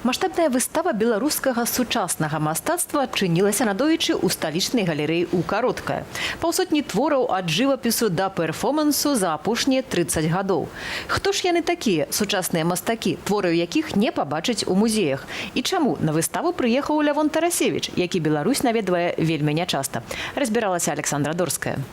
Маштабная выстава беларускага сучаснага мастацтва адчынілася надоечы ў сталічнай галерэі ў кароткае. Паўсотні твораў ад жывапісу да перформансу за апошнія 30 гадоў. Хто ж яны такія, сучасныя мастакі, творы якіх не пабачыць у музеях? І чаму на выставу прыехаў Лявон Тарасевіч, які Беларусь наведвае вельмі нячаста? Разбіралася Аляксандра Дорская.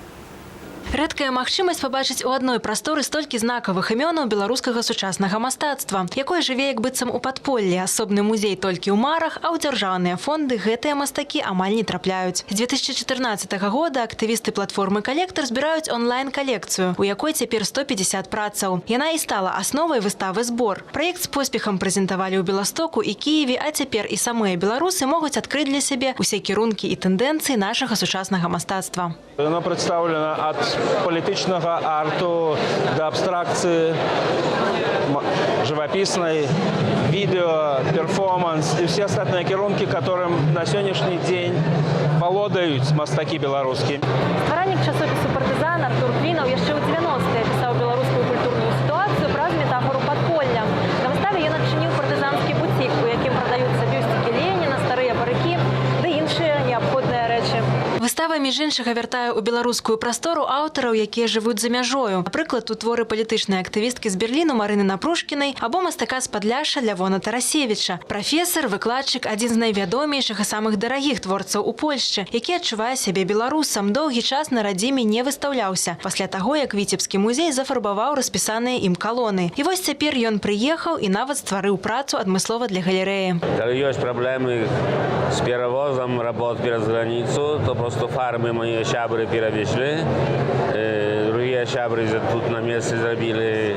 Рэдкая магчымасць пабачыць у адной прасторы столькі знакавых імёнаў беларускага сучаснага мастацтва, якое жыве як быццам у падполлі, асобны музей толькі ў марах, а ў дзяржаўныя фонды гэтыя мастакі амаль не трапляюць. З 2014 года актывісты платформы «Калектар» збіраюць онлайн-калекцыю, у якой цяпер 150 працаў. Яна і стала асновай выставы «Збор». Праект з поспехам прэзентавалі ў Беластоку і Кіеве, а цяпер і самыя беларусы могуць адкрыць для сябе усе кірункі і тэндэнцыі нашага сучаснага мастацтва. Яно прадстаўлена ад палітычнага арту да абстракцыі жывапіснай, відэа, перформанс і ўсе астатнія кірункі, которым на сённяшні дзень валодаюць мастакі беларускія. Стваральнік часопісу «Партызан» Артур Клінаў яшчэ ў 90-е пісаў беларускую культурную сітуацыю праз метафору падполля. На выставе ён адчыніў партызанскі буцік, у якім прадаюцца бюсцікі Леніна, старыя парыкі ды іншыя неабходныя рэчы. Выстава, між іншага, вяртае ў беларускую прастору аўтараў, якія жывуць за мяжою. Напрыклад, тут творы палітычнай актывісткі з Берліну Марыны Напрушкінай або мастака з Падляшша Лявона Тарасевіча. Прафесар, выкладчык, адзін з найвядомейшых і самых дарагіх творцаў у Польшчы, які адчувае сябе беларусам, доўгі час на радзіме не выстаўляўся пасля таго, як Віцебскі музей зафарбаваў распісаныя ім калоны. І вось цяпер ён прыехаў і нават стварыў працу адмыслова для галерэі. Калі ёсць праблемы з перавозам работ пераз граніцу, то просто фарбы мае сябры перавезлі. Другія сябры тут на месцы зрабілі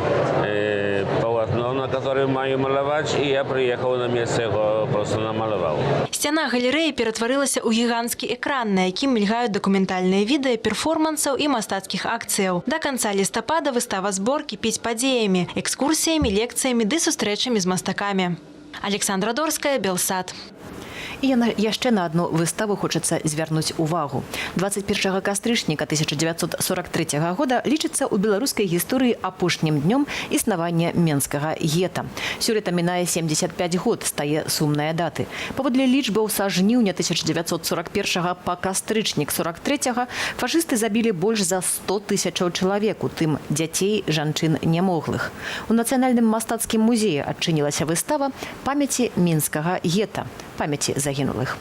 палатно, на которым маю маляваць, і я прыехаў на месца, яго просто намаляваў. Сцяна галерэі ператварылася ў гіганцкі экран, на якім мільгаюць дакументальныя відэа перформансаў і мастацкіх акцыяў. Да канца лістапада выстава «Збор» кіпіць падзеямі, экскурсіямі, лекцыямі ды сустрэчамі з мастакамі. Аляксандра Дорская, Белсат. І яшчэ на адну выставу хочацца звярнуць увагу. 21 кастрычніка 1943 года лічыцца ў беларускай гісторыі апошнім днём існавання Менскага гета. Сёлета мінае 75 год з тае сумнае даты. Паводле лічбаў, са жніўня 1941 па кастрычнік 43 фашысты забілі больш за 100 тысячаў чалавек, у тым дзяцей, жанчын, нямоглых. У Нацыянальным мастацкім музеі адчынілася выстава памяці Мінскага гета, памяці загінулых.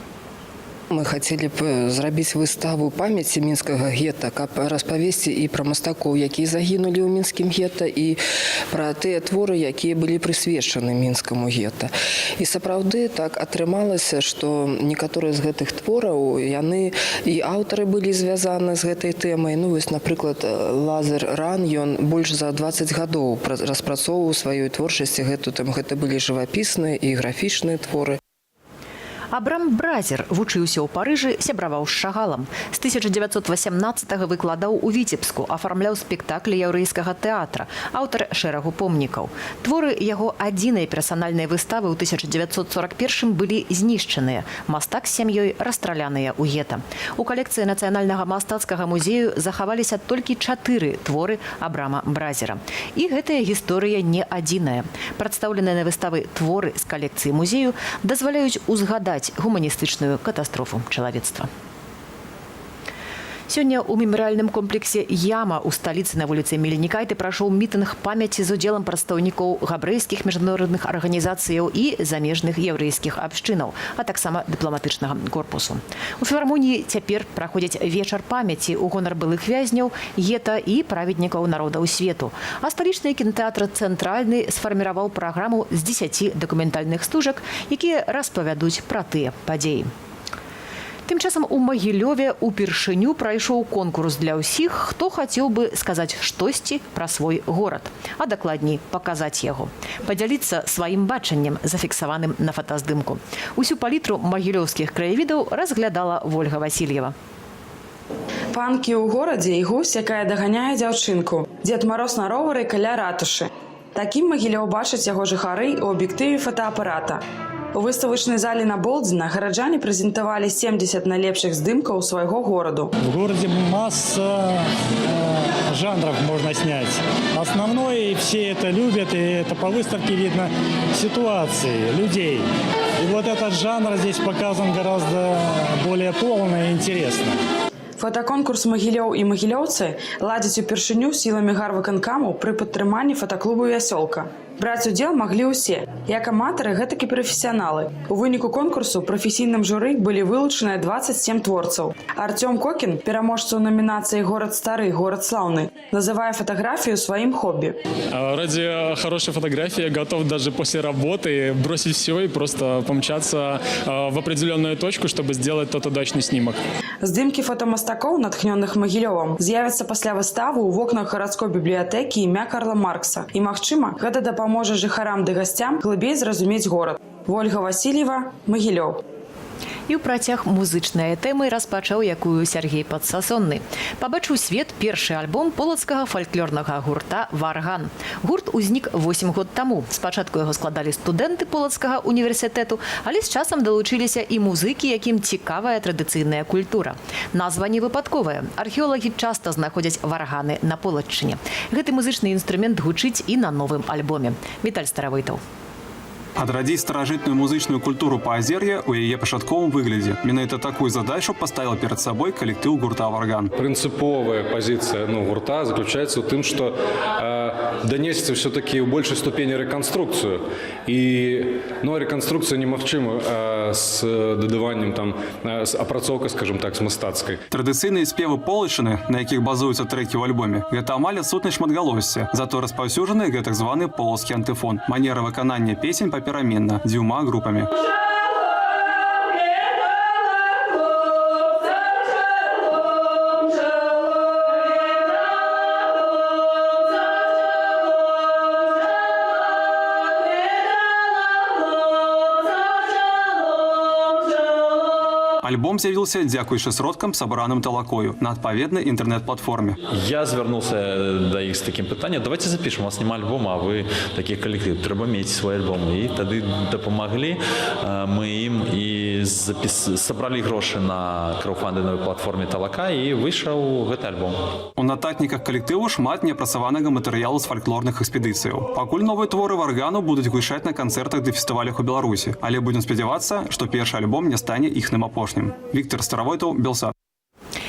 Мы хацелі б зрабіць выставу памяці Мінскага гета, каб распавесці і пра мастакоў, якія загінулі ў Мінскім гета, і пра тыя творы, якія былі прысвечаны Мінскаму гета. І сапраўды так атрымалася, што некаторыя з гэтых твораў, яны і аўтары былі звязаны з гэтай тэмай. Ну вось, напрыклад, Лазар Ран, ён больш за 20 гадоў распрацоўваў сваёй творчасці гэту тэму. Гэта былі жывапісныя і графічныя творы. Абрам Бразер вучыўся ў Парыжы, сябраваў з Шагалам. З 1918 выкладаў у Віцебску, афармляў спектаклі яўрэйскага тэатра, аўтар шэрагу помнікаў. Творы яго адзінай персанальнай выставы ў 1941 былі знішчаныя. Мастак з сям'ёй расстраляныя ў гета. У калекцыі Нацыянальнага мастацкага музею захаваліся толькі чатыры творы Абрама Бразера. І гэтая гісторыя не адзіная. Прадстаўленыя на выставы творы з калекцыі музею дазваляюць узгадаць гуманістычную катастрофу чалавецтва. Сёння ў мемарыяльным комплексе «Яма» ў сталіцы на вуліцы Мельнікайты прайшоў мітынг памяці з удзелам прадстаўнікоў габрэйскіх міжнародных арганізацыяў і замежных яўрэйскіх абшчынаў, а таксама дыпламатычнага корпусу. У філармоніі цяпер праходзіць вечар памяці ў гонар былых вязняў гета і праведнікаў народаў свету. А сталічны кінатэатр «Цэнтральны» сфарміраваў праграму з 10 дакументальных стужак, якія распавядуць пра тыя падзеі. Тым часам у Магілёве упершыню прайшоў конкурс для ўсіх, хто хацеў бы сказаць штосьці пра свой горад, а дакладней, паказаць яго, падзяліцца сваім бачаннем, зафіксаваным на фотаздымку. Усю палітру магілёўскіх краявідаў разглядала Вольга Васільева. Панкі ў горадзе і гусь, якая даганяе дзяўчынку. Дзед Мароз на ровары каля ратушы. Такім Магілёў бачаць яго жыхары ў аб'ектыве фотаапарата. У выставачнай зале на Болдзіна гараджане прэзентавалі 70 найлепшых здымкаў свайго гораду. В городе масса жанров можно снять. Основной, и все это любят, и это по выставке видно, ситуации, людей. И вот этот жанр здесь показан гораздо более полно и интересно. Фотаконкурс «Магілёў і магілёўцы» ладзяць упершыню сіламі гарвыканкаму пры падтрыманні фотаклубу «Вясёлка». Браць удзел маглі ўсе, як аматары, гэтак і прафесіяналы. У выніку конкурсу прафесійным журы былі вылучаныя 27 творцаў. Арцём Кокін, пераможца ў намінацыі «Горад стары, горад слаўны», называе фатаграфію сваім хобі. Ради хорошей фотографии я готов даже после работы бросить все и просто помчаться в определенную точку, чтобы сделать тот удачный снимок. Здымкі фотамастакоў, натхнёных Магілёвам, з'явяцца пасля выставы ў вокнах гарадской бібліятэкі імя Карла Маркса. І, магчыма, гэта дапаможа жыхарам ды гасцям глыбей зразумець горад. Вольга Васільева, Магілёў. І ў працяг музычнай тэмы, распачаў якую Сяргей Падсасонны. Пабачыў свет першы альбом полацкага фальклорнага гурта «Варган». Гурт узнік 8 год таму. Спачатку яго складалі студэнты Полацкага універсітэту, але з часам далучыліся і музыкі, якім цікавая традыцыйная культура. Назва не выпадковая. Археолагі часта знаходзяць варганы на Полаччыне. Гэты музычны інструмент гучыць і на новым альбоме. Віталь Старавойтаў. Адрадзіць старажытную музычную культуру Паазер'я ў яе пачатковым выглядзе. Менавіта такую задачу паставіў перад сабой калектыў гурта «Варган». Прынцыповая пазіцыя, ну, гурта заключаецца ў тым, што данесці все-таки ў большай ступені рэканструкцыю. І, ну, рэканструкцыя немагчыма з дадаваннем там, з апрацоўкай, скажем так, з мастацкай. Традыцыйныя спевы Полаччыны, на якіх базуюцца трэкі ў альбоме, гэта амаль адсутнасць шматгалосся, затое распаўсюджаны гэтак званы полацкі антыфон. Манера выканання песень папераменна дзвюма групамі. Альбом з'явіўся дзякуючы сродкам, сабраным талакою на адпаведнай інтэрнэт-платформе. Я звярнуўся да іх з такім пытаннем: давайте запишем, у вас няма альбома, а вы такі калектыў, трэба мець свой альбом. І тады дапамаглі мы ім і сабралі грошы на краўдфандынгавай платформе Талака, і выйшаў гэты альбом. У нататніках калектыву шмат неапрацаванага матэрыялу з фальклорных экспедыцыяў. Пакуль новыя творы «Варгану» будуць гучаць на канцэртах ды фестывалях у Беларусі, але будзем спадзявацца, што першы альбом не стане іхным апошнім. Віктар Старавойтаў, Белсат.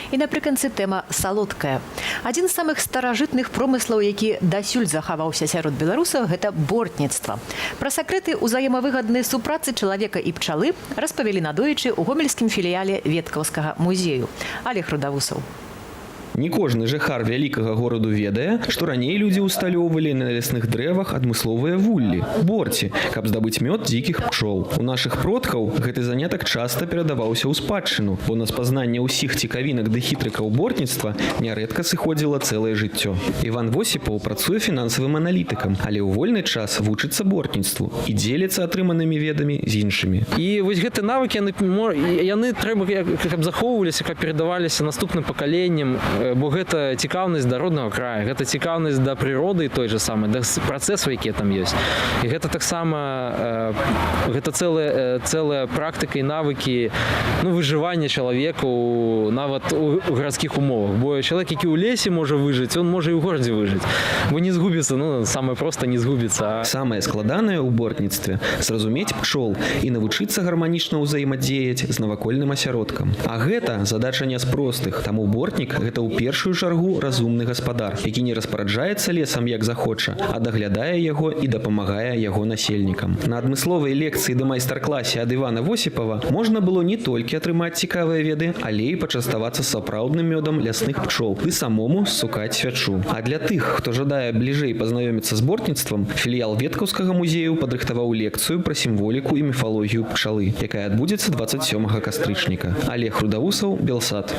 І напрыканцы тэма салодкая. Адзін з самых старажытных промыслаў, які дасюль захаваўся сярод беларусаў, гэта бортніцтва. Пра сакрэты ўзаемавыгаднай супрацы чалавека і пчалы распавялі надоечы ў гомельскім філіяле Веткаўскага музею. Алег Рудавусаў. Не кожны жыхар вялікага гораду ведае, што раней людзі ўсталёўвалі на лясных дрэвах адмысловыя вуллі, борці, каб здабыць мёд дзікіх пчол. У нашых продкаў гэты занятак часта перадаваўся ў спадчыну, бо на спазнанне ўсіх цікавінак ды хітрыкаў бортніцтва нярэдка сыходзіла цэлае жыццё. Іван Восіпаў працуе фінансавым аналітыкам, але ў вольны час вучыцца бортніцтву і дзеліцца атрыманымі ведамі з іншымі. І вось гэты навыкі яны трэба, каб захоўваліся, каб перадаваліся наступным пакаленням, бо гэта цікаўнасць да роднага края, гэта цікаўнасць да прыроды той же самай, да працэсу, якія там ёсць. І гэта таксама гэта цэлая практыка і навыкі, ну, выжывання чалавека нават у гарадскіх умовах. Бо чалавек, які ў лесе можа выжыць, он можа і ў горадзе выжыць. Бо не згубіцца, ну, самае проста не згубіцца. Самае складанае ў бортніцтве — зразумець пчол і навучыцца гарманічна ўзаемадзеяць з навакольным асяродкам. А гэта задача не з простых, таму бортнік — гэта ў першую чаргу разумны гаспадар, які не распараджаецца лесам як захоча, а даглядае яго і дапамагае яго насельнікам. На адмысловай лекцыі ды майстар-класе ад Івана Восіпава можна было не толькі атрымаць цікавыя веды, але і пачаставацца сапраўдным мёдам лясных пчол ды самому ссукаць свячу. А для тых, хто жадае бліжэй пазнаёміцца з бортніцтвам, філіял Веткаўскага музею падрыхтаваў лекцыю пра сімволіку і міфалогію пчалы, якая адбудзецца 27 кастрычніка. Алег Рудавусаў, Белсат.